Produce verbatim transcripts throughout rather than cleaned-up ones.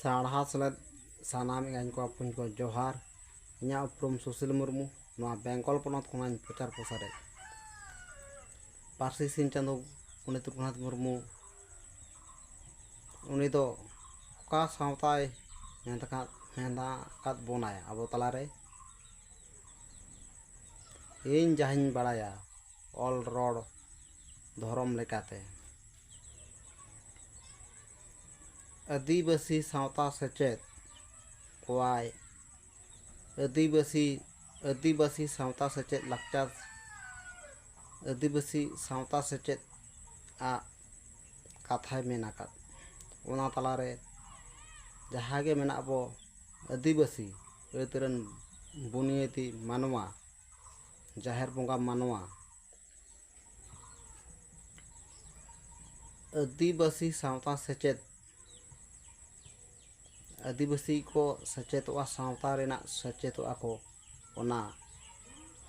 ᱥᱟᱶᱛᱟ ᱥᱮᱞᱮᱫ ᱥᱟᱱᱟᱢ ᱮᱸᱜᱟᱧ ᱠᱚ ᱵᱚᱠᱚᱧ ᱠᱚ ᱡᱚᱦᱟᱨ᱾ ᱤᱧᱟᱹᱜ ᱩᱯᱨᱩᱢ ᱥᱩᱥᱤᱞ ᱢᱩᱨᱢᱩ, ᱱᱚᱣᱟ ᱵᱮᱝᱜᱚᱞ ᱯᱚᱱᱚᱛ ᱠᱷᱚᱱᱟᱜ ᱤᱧ ᱯᱨᱚᱪᱟᱨ ᱯᱨᱚᱥᱟᱨᱮᱫ᱾ ᱯᱟᱹᱨᱥᱤ ᱥᱤᱧ ᱪᱟᱸᱫᱳ ᱯᱚᱱᱰᱤᱛ ᱨᱚᱜᱷᱩᱱᱟᱛᱷ ᱢᱩᱨᱢᱩ, ᱩᱱᱤ ᱫᱚ ᱚᱠᱟ ᱥᱟᱶᱛᱟᱭ ᱢᱮᱱ ᱟᱠᱟᱫ, ᱢᱮᱱ ᱟᱠᱟᱫ ᱵᱚᱱᱟᱭ ᱟᱵᱚ ᱛᱟᱞᱟᱨᱮ? ᱤᱧ ᱡᱟᱦᱟᱸᱧ ᱵᱟᱲᱟᱭᱟ ᱚᱞ ᱨᱚᱲ ᱫᱷᱚᱨᱚᱢ ᱞᱮᱠᱟᱛᱮ, ᱟᱹᱫᱤᱵᱟᱹᱥᱤ ᱥᱟᱶᱛᱟ ᱥᱮᱪᱮᱫ ᱠᱚᱣᱟᱭ, ᱟᱹᱫᱤᱵᱟᱹᱥᱤ, ᱟᱹᱫᱤᱵᱟᱹᱥᱤ ᱥᱟᱶᱛᱟ ᱥᱮᱪᱮᱫ ᱞᱟᱠᱪᱟᱨ, ᱟᱹᱫᱤᱵᱟᱹᱥᱤ ᱥᱟᱶᱛᱟ ᱥᱮᱪᱮᱫ ᱟᱜ ᱠᱟᱛᱷᱟᱭ ᱢᱮᱱ ᱟᱠᱟᱫ᱾ ᱚᱱᱟ ᱛᱟᱞᱟᱨᱮ ᱡᱟᱦᱟᱸ ᱜᱮ ᱢᱮᱱᱟᱜ ᱵᱚ ᱟᱹᱫᱤᱵᱟᱹᱥᱤ ᱟᱹᱛ ᱨᱮᱱ ᱵᱩᱱᱤᱭᱟᱹᱫᱤ ᱢᱟᱱᱣᱟ, ᱡᱟᱦᱮᱨ ᱵᱚᱸᱜᱟ ᱢᱟᱱᱣᱟ, ᱟᱹᱫᱤᱵᱟᱹᱥᱤ ᱥᱟᱶᱛᱟ ᱥᱮᱪᱮᱫ, ᱟᱹᱫᱤᱵᱟᱹᱥᱤ ᱠᱚ ᱥᱮᱪᱮᱫᱚᱜᱼᱟ, ᱥᱟᱶᱛᱟ ᱨᱮᱱᱟᱜ ᱥᱮᱪᱮᱫᱚᱜᱼᱟ ᱠᱚ, ᱚᱱᱟ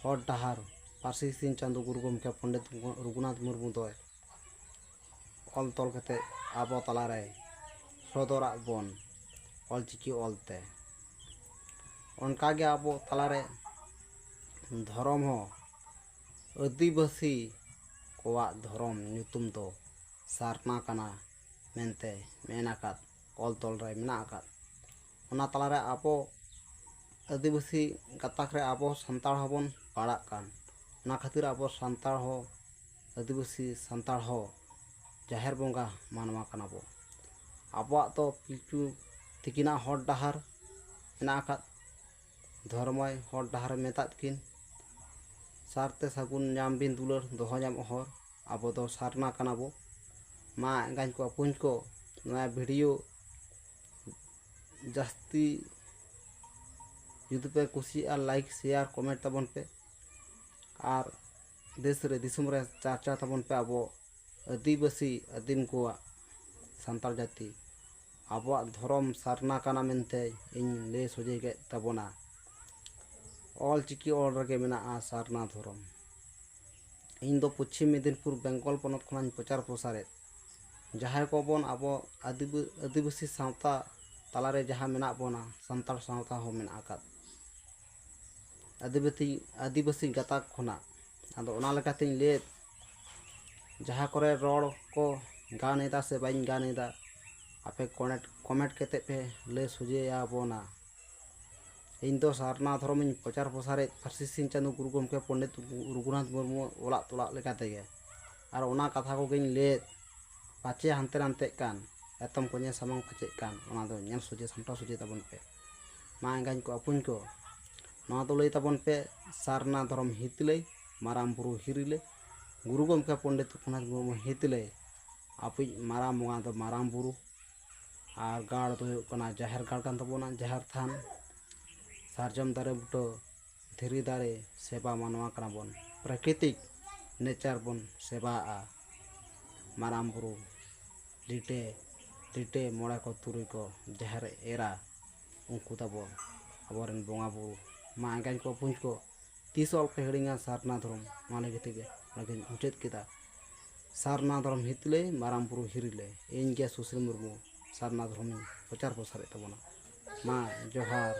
ᱦᱚᱨ ᱰᱟᱦᱟᱨ ᱯᱟᱹᱨᱥᱤ ᱥᱤᱧ ᱪᱟᱸᱫᱳ ᱜᱩᱨᱩ ᱜᱚᱢᱠᱮ ᱯᱚᱱᱰᱤᱛ ᱨᱚᱜᱷᱩᱱᱟᱛᱷ ᱢᱩᱨᱢᱩ ᱫᱚᱭ ᱚᱞ ᱛᱚᱞ ᱠᱟᱛᱮ ᱟᱵᱚ ᱛᱟᱞᱟᱨᱮ ᱥᱚᱫᱚᱨᱟᱜ ᱵᱚᱱ ᱚᱞᱪᱤᱠᱤ ᱚᱞᱛᱮ᱾ ᱚᱱᱠᱟᱜᱮ ᱟᱵᱚ ᱛᱟᱞᱟᱨᱮ ᱫᱷᱚᱨᱚᱢ ᱦᱚᱸ ᱟᱹᱫᱤᱵᱟᱹᱥᱤ ᱠᱚᱣᱟᱜ ᱫᱷᱚᱨᱚᱢ ᱧᱩᱛᱩᱢ ᱫᱚ ᱥᱟᱨᱱᱟ ᱠᱟᱱᱟ ᱢᱮᱱᱛᱮ ᱢᱮᱱ ᱟᱠᱟᱫ, ᱚᱞ ᱛᱚᱞ ᱨᱮ ᱢᱮᱱᱟᱜ ᱟᱠᱟᱫ᱾ ᱚᱱᱟ ᱛᱟᱞᱟᱨᱮ ᱟᱵᱚ ᱟᱹᱫᱤᱵᱟᱹᱥᱤ ᱜᱟᱛᱟᱠ ᱨᱮ ᱟᱵᱚ ᱥᱟᱱᱛᱟᱲ ᱦᱚᱸᱵᱚᱱ ᱯᱟᱲᱟᱜ ᱠᱟᱱ᱾ ᱚᱱᱟ ᱠᱷᱟᱹᱛᱤᱨ ᱟᱵᱚ ᱥᱟᱱᱛᱟᱲ ᱦᱚᱸ, ᱟᱹᱫᱤᱵᱟᱹᱥᱤ ᱥᱟᱱᱛᱟᱲ ᱦᱚᱸ ᱡᱟᱦᱮᱨ ᱵᱚᱸᱜᱟ ᱢᱟᱱᱣᱟ ᱠᱟᱱᱟ ᱵᱚ᱾ ᱟᱵᱚᱣᱟᱜ ᱫᱚ ᱯᱤᱞᱪᱩ ᱛᱤᱠᱤᱱᱟᱜ ᱦᱚᱨ ᱰᱟᱦᱟᱨ ᱢᱮᱱᱟᱜ ᱟᱠᱟᱫ, ᱫᱷᱚᱨᱢᱚᱭ ᱦᱚᱨ ᱰᱟᱦᱟᱨ ᱢᱮᱛᱟᱫ ᱠᱤᱱ᱾ ᱥᱟᱨᱛᱮ ᱥᱟᱹᱜᱩᱱ ᱧᱟᱢ ᱵᱤᱱ ᱫᱩᱞᱟᱹᱲ, ᱫᱚᱦᱚ ᱧᱟᱢᱚᱜ ᱦᱚᱨ, ᱟᱵᱚ ᱫᱚ ᱥᱟᱨᱱᱟ ᱠᱟᱱᱟ ᱵᱚ᱾ ᱢᱟ ᱮᱸᱜᱟᱧ ᱠᱚ ᱵᱚᱠᱚᱧ ᱠᱚ, ᱱᱚᱣᱟ ᱵᱷᱤᱰᱤᱭᱳ ᱡᱟᱹᱥᱛᱤ ᱡᱩᱫᱤ ᱯᱮ ᱠᱩᱥᱤᱭᱟᱜᱼᱟ, ᱞᱟᱭᱤᱠ, ᱥᱮᱭᱟᱨ, ᱠᱚᱢᱮᱱᱴ ᱛᱟᱵᱚᱱ ᱯᱮ᱾ ᱟᱨ ᱫᱮᱥ ᱨᱮ, ᱫᱤᱥᱚᱢ ᱨᱮ ᱪᱟᱨᱪᱟ ᱛᱟᱵᱚᱱ ᱯᱮ ᱟᱵᱚ ᱟᱹᱫᱤᱵᱟᱹᱥᱤ ᱟᱹᱫᱤᱢ ᱠᱚᱣᱟᱜ ᱥᱟᱱᱛᱟᱲ ᱡᱟᱹᱛᱤ᱾ ᱟᱵᱚᱣᱟᱜ ᱫᱷᱚᱨᱚᱢ ᱥᱟᱨᱱᱟ ᱠᱟᱱᱟ ᱢᱮᱱᱛᱮ ᱤᱧ ᱞᱟᱹᱭ ᱥᱚᱡᱷᱮ ᱠᱮᱫ ᱛᱟᱵᱚᱱᱟ᱾ ᱚᱞ ᱪᱤᱠᱤ ᱚᱞ ᱨᱮᱜᱮ ᱢᱮᱱᱟᱜᱼᱟ ᱥᱟᱨᱱᱟ ᱫᱷᱚᱨᱚᱢ᱾ ᱤᱧ ᱫᱚ ᱯᱚᱪᱷᱤᱢ ᱢᱮᱫᱤᱱᱯᱩᱨ ᱵᱮᱝᱜᱚᱞ ᱯᱚᱱᱚᱛ ᱠᱷᱚᱱᱟᱜ ᱤᱧ ᱯᱨᱚᱪᱟᱨ ᱯᱨᱚᱥᱟᱨᱮᱫ᱾ ᱡᱟᱦᱟᱸᱭ ᱠᱚᱵᱚᱱ ᱟᱵᱚ ᱟᱹᱫᱤᱵᱟᱹ-, ᱟᱹᱫᱤᱵᱟᱹᱥᱤ ᱥᱟᱶᱛᱟ ᱛᱟᱞᱟᱨᱮ ᱡᱟᱦᱟᱸ ᱢᱮᱱᱟᱜ ᱵᱚᱱᱟ, ᱥᱟᱱᱛᱟᱲ ᱥᱟᱶᱛᱟ ᱦᱚᱸ ᱢᱮᱱᱟᱜ ᱟᱠᱟᱫ ᱟᱹᱫᱤᱵᱟᱹᱥᱤ ᱟᱹᱫᱤᱵᱟᱹᱥᱤ ᱜᱟᱛᱟᱠ ᱠᱷᱚᱱᱟᱜ᱾ ᱟᱫᱚ ᱚᱱᱟ ᱞᱮᱠᱟᱛᱤᱧ ᱞᱟᱹᱭᱮᱫ, ᱡᱟᱦᱟᱸ ᱠᱚᱨᱮ ᱨᱚᱲ ᱠᱚ ᱜᱟᱱ ᱮᱫᱟ ᱥᱮ ᱵᱟᱹᱧ ᱜᱟᱱ ᱮᱫᱟ, ᱟᱯᱮ ᱠᱚᱢᱮᱱᱴ ᱠᱚᱢᱮᱱᱴ ᱠᱟᱛᱮ ᱯᱮ ᱞᱟᱹᱭ ᱥᱚᱡᱷᱮᱭᱟᱵᱚᱱᱟ᱾ ᱤᱧ ᱫᱚ ᱥᱟᱨᱱᱟ ᱫᱷᱚᱨᱚᱢᱤᱧ ᱯᱨᱚᱪᱟᱨ ᱯᱨᱚᱥᱟᱨᱮᱫ ᱯᱟᱹᱨᱥᱤ ᱥᱤᱧ ᱪᱟᱸᱫᱳ ᱜᱩᱨᱩ ᱜᱚᱢᱠᱮ ᱯᱚᱱᱰᱤᱛ ᱨᱚᱜᱷᱩᱱᱟᱛᱷ ᱢᱩᱨᱢᱩ ᱚᱲᱟᱜ ᱛᱚᱲᱟᱜ ᱞᱮᱠᱟ ᱛᱮᱜᱮ᱾ ᱟᱨ ᱚᱱᱟ ᱠᱟᱛᱷᱟ ᱠᱚᱜᱮᱧ ᱞᱟᱹᱭᱮᱫ, ᱯᱟᱪᱮ ᱦᱟᱱᱛᱮ ᱱᱟᱱᱛᱮᱜ ᱠᱟᱱ, ᱮᱛᱚᱢ ᱠᱚᱧᱮ ᱥᱟᱢᱟᱝ ᱯᱟᱪᱮᱜ ᱠᱟᱱ, ᱚᱱᱟ ᱫᱚ ᱧᱮᱞ ᱥᱚᱡᱷᱮ ᱥᱟᱢᱴᱟᱣ ᱥᱚᱡᱷᱮ ᱛᱟᱵᱚᱱ ᱯᱮ᱾ ᱢᱟ ᱮᱸᱜᱟᱧ ᱠᱚ ᱟᱹᱯᱩᱧ ᱠᱚ, ᱱᱚᱣᱟ ᱫᱚ ᱞᱟᱹᱭ ᱛᱟᱵᱚᱱ ᱯᱮ, ᱥᱟᱨᱱᱟ ᱫᱷᱚᱨᱚᱢ ᱦᱤᱛ ᱞᱟᱹᱭ, ᱢᱟᱨᱟᱝ ᱵᱩᱨᱩ ᱦᱤᱨᱤ ᱞᱟᱹᱭ, ᱜᱩᱨᱩ ᱜᱚᱢᱠᱮ ᱯᱚᱱᱰᱤᱛ ᱨᱚᱜᱷᱩᱱᱟᱛᱷ ᱢᱩᱨᱢᱩ ᱦᱤᱛ ᱞᱟᱹᱭ᱾ ᱟᱵᱚᱭᱤᱡ ᱢᱟᱨᱟᱝ ᱵᱚᱸᱜᱟ ᱫᱚ ᱢᱟᱨᱟᱝ ᱵᱩᱨᱩ, ᱟᱨ ᱜᱟᱲ ᱫᱚ ᱦᱩᱭᱩᱜ ᱠᱟᱱᱟ ᱡᱟᱦᱮᱨ ᱜᱟᱲ ᱠᱟᱱ ᱛᱟᱵᱚᱱᱟ, ᱡᱟᱦᱮᱨ ᱛᱷᱟᱱ᱾ ᱥᱟᱨᱡᱚᱢ ᱫᱟᱨᱮ ᱵᱩᱴᱟᱹ, ᱫᱷᱤᱨᱤ ᱫᱟᱨᱮ ᱥᱮᱵᱟ ᱢᱟᱱᱣᱟ ᱠᱟᱱᱟ ᱵᱚᱱ᱾ ᱯᱨᱟᱠᱨᱤᱛᱤᱠ ᱱᱮᱪᱟᱨ ᱵᱚᱱ ᱥᱮᱵᱟᱣᱟᱜᱼᱟ᱾ ᱢᱟᱨᱟᱝ ᱵᱩᱨᱩ, ᱞᱤᱴᱟᱹ, ᱞᱤᱴᱟᱹ ᱢᱚᱬᱮ ᱠᱚ ᱛᱩᱨᱩᱭ ᱠᱚ, ᱡᱟᱦᱮᱨ ᱮᱨᱟ, ᱩᱱᱠᱩ ᱛᱟᱵᱚ ᱟᱵᱚᱨᱮᱱ ᱵᱚᱸᱜᱟ ᱵᱩᱨᱩ᱾ ᱢᱟ ᱮᱸᱜᱟᱧ ᱠᱚ ᱟᱹᱯᱩᱧ ᱠᱚ, ᱛᱤᱥ ᱦᱚᱸ ᱟᱞᱚᱯᱮ ᱦᱤᱲᱤᱧᱟ ᱥᱟᱨᱱᱟ ᱫᱷᱚᱨᱚᱢ᱾ ᱚᱱᱟ ᱞᱟᱹᱜᱤᱫ ᱛᱮᱜᱮ ᱚᱱᱟᱜᱤᱧ ᱢᱩᱪᱟᱹᱫ ᱠᱮᱫᱟ᱾ ᱥᱟᱨᱱᱟ ᱫᱷᱚᱨᱚᱢ ᱦᱤᱛ ᱞᱟᱹᱭ, ᱢᱟᱨᱟᱝ ᱵᱩᱨᱩ ᱦᱤᱨᱤ ᱞᱟᱹᱭ᱾ ᱤᱧ ᱜᱮ ᱥᱩᱥᱤᱞ ᱢᱩᱨᱢᱩ ᱥᱟᱨᱱᱟ ᱫᱷᱚᱨᱚᱢᱤᱧ ᱯᱨᱚᱪᱟᱨ ᱯᱨᱚᱥᱟᱨᱮᱫ ᱛᱟᱵᱚᱱᱟ᱾ ᱢᱟ ᱡᱚᱦᱟᱨ᱾